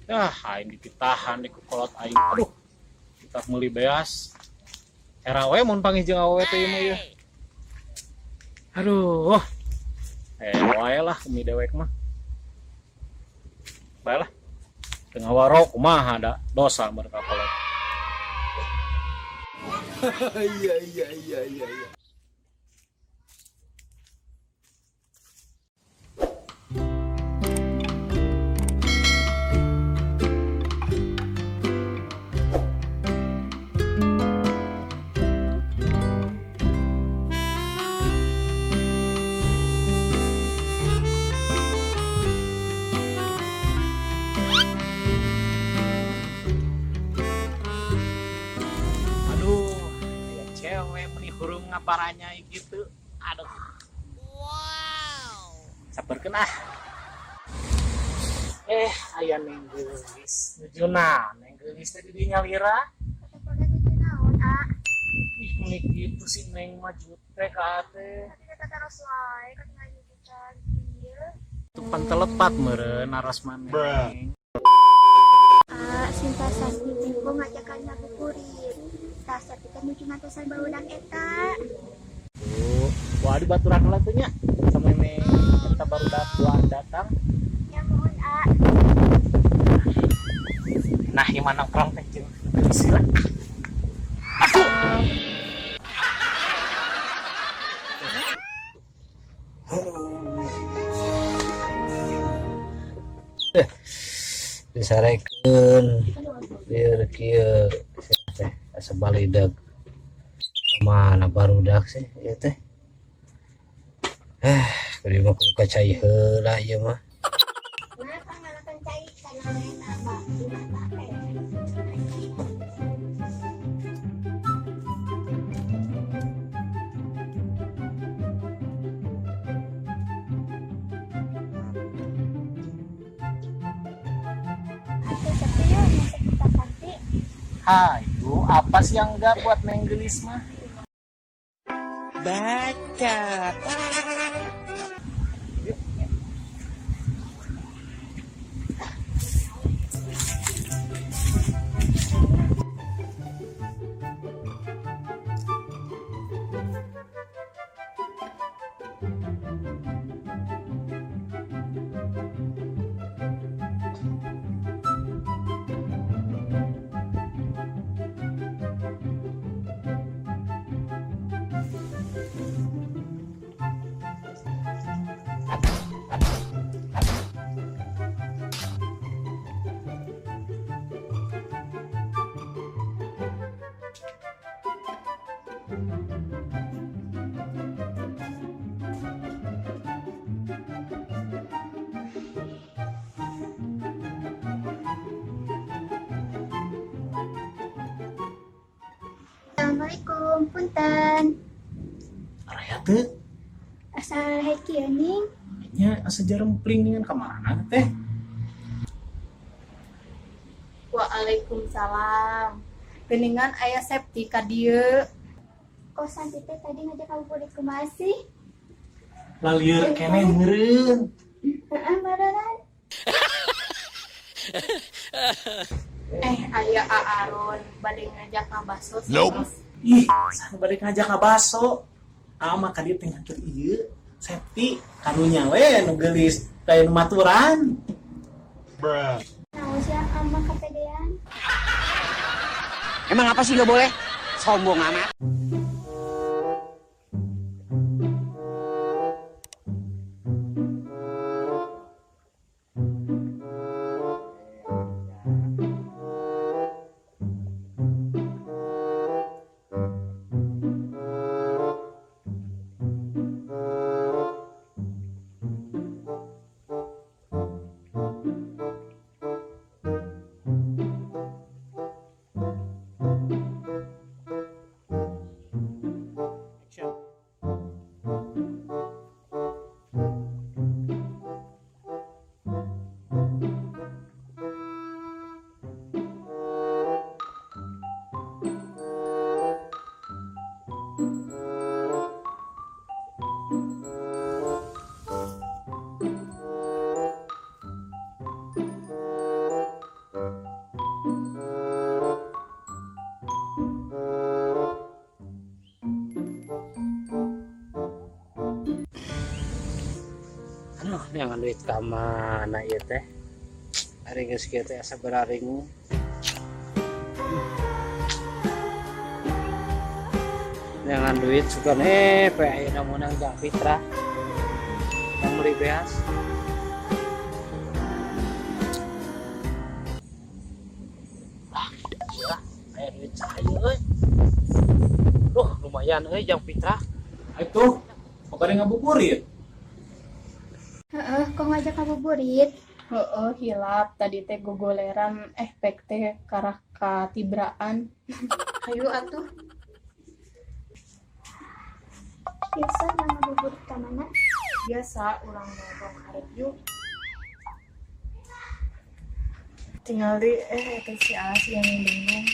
Dah, aing dititahan di kolot aing. Aduh. Kita meuli beas. Era we mun panggih jeung awewe teh ieu mah ieu. Aduh. Wae lah mie dewek mah. Bae lah. Teu ngawaro kumaha da dosa mereka kolot. Iya. Aduh, aya cewek meni hurung ngaparanya gitu. Aduh. Wow. Sabarkeun ah. Aya neng geulis. Nujuna, neng geulis teh di dinya lira. Kata nuju naon, ah? Ih, meni kitu si neng mah jutek ka teh. Tapi kata terus wae kan ngayu cantik. Tuh pan telepat meureun aras maneh. Ah, Sinta Sasti tempo ngajakan ngabuburit. Tah sakitu teh nuju ngantosan barudak eta. Tuh, wah di baturan heula teh nya. Sama neng eta barudak duaan datang. Ya mohon, ah. Nah, ieu mah nongkrong teh jeung geulis lah. Aduh. Disarekeun biar kieu teh asa balidag mana barudak sih ieu teh. Kudu mah kudu ka cai heula ieu mah. Nah, pangalakan cai kana eta Pak. Di mata teh. Hayu, apa sih yang enggak buat neng gelis mah? Baca. Assalamualaikum, punten. Araya teu? Asa heki ya ning. Nya asa jarempling dengan kamana teh? Waalaikumsalam. Geuningan aya Septi ka dieu. Kok Santi teh tadi ngajak ngabuburit kumaha sih? Lalieur keneh meureun. Heeh, baroran. Aya Aaron bade ngajak ngabaso. Nope. Ih, saha bade ngajak ngabaso? Ama ka dieu teh nganter ieu. Septi karunya we nu geulis teh nu maturan. Bruh. Naon sia ama kapedean? Emang apa sih nggak boleh? Sombong amat. Neangan duit ka mana ieu teh? Ari geus kieu teh asa bararingung. Neangan duit sugan pe ayeuna meunang jang fitrah. Yang meuli beas. Ah, sia, aya duit cahaya euy. Duh, lumayan euy jang fitrah. Itu, pokoknya ngabuburit. Heeh, kok ngajak ngabuburit? Heeh, hilap tadi teh gogoleran pek teh karah ka tibraan. Hayu atuh. Biasa ngabuburit ka mana? Biasa urang nongkrong hareup yuk. Tinggal di eta si Aas yang bingung.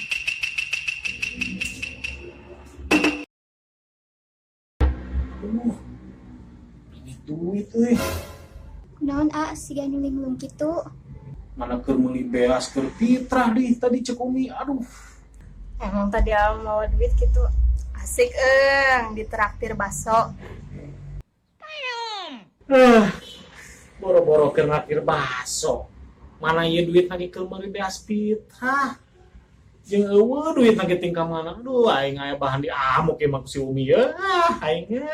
Ini duit euy. Kunaon a siga nu linglung kitu? Mana keur meuli beas keur fitrah di tadi cek Umi, aduh. Emang tadi Aa mawa duit gitu. Asik eung ditraktir baso. Boro-boro keur naktir baso. Mana ieu duit lagi keur meuli beas fitrah. Jeung eueuh duit lagi tingkah mana. Aduh, aing aya bahan diamuk ieu mah ku si Umi ye. Ah, aing nya.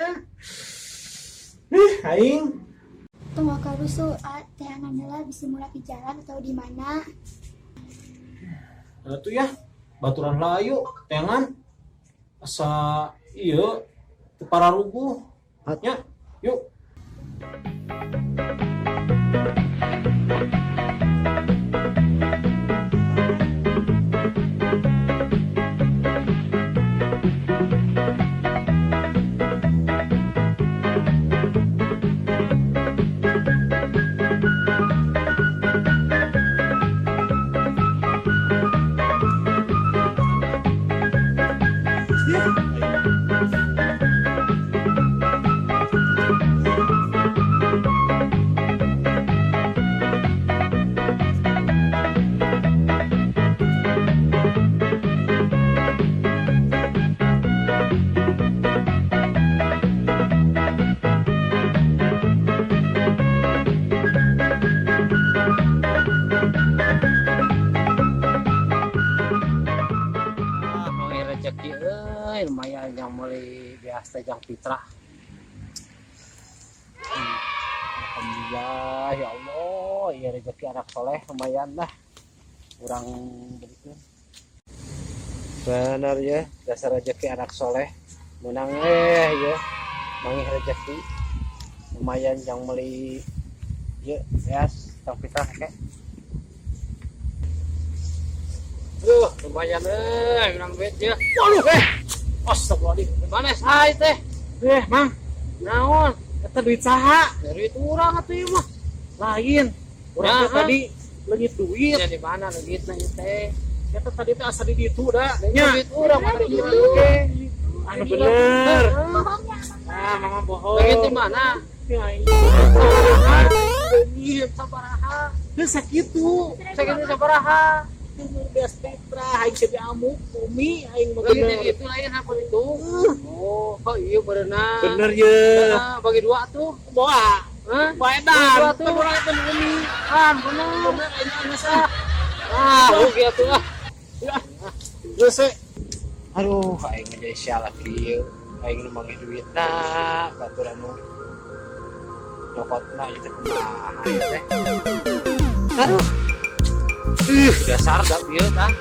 Aing. Tong karusuh a teangan heula bisi murah di jalan atau di mana. Nah, tuh ya, baturan layu teangan asa ieu teu pararuguh. Nya, yuk. Rezeki euy lumayan yang meuli beas teh jang fitrah. Alhamdulillah ya Allah, ieu rezeki anak soleh lumayan lah. Urang belikeun. Bener ya, dasar rezeki anak soleh menang ya. Mangih rezeki lumayan yang meuli ieu beas jang fitrah ke. Duh, lumayan menang duit ya. Waduh, astagfirullahaladzim. Mana saya teh? Mang. Naon? Eta duit saha? Duit urang atuh ieu mah. Lain. Urang teh tadi leungit duit. Ya di mana leungitna ieu teh? Eta tadi teh asa di ditu da. Nya duit urang mana di ditu ge. Anu bener. Bohongnya. Ah, mama bohong. Leungit di mana? Ya aing. Leungit sabaraha? Geus sakitu. Sakitu sabaraha? Beas fitrah aing jadi amuk Umi aing mah bener. Itu lain apa itu? Oh, kok iya berenang. Bener ye. Bagi dua tuh. Boa. Hah? Boa edan. Dua tuh. Urang eta Umi. Ah, bener. Bener aing geus ah. Ah, rugi atuh ah. Ya. Geus we. Aduh, aing mah jadi sial kieu. Aing nu manggih duitna, baturan nu nyokotna ieu teh kumaha teh. Aduh. Ih, dasar gak bieu tah.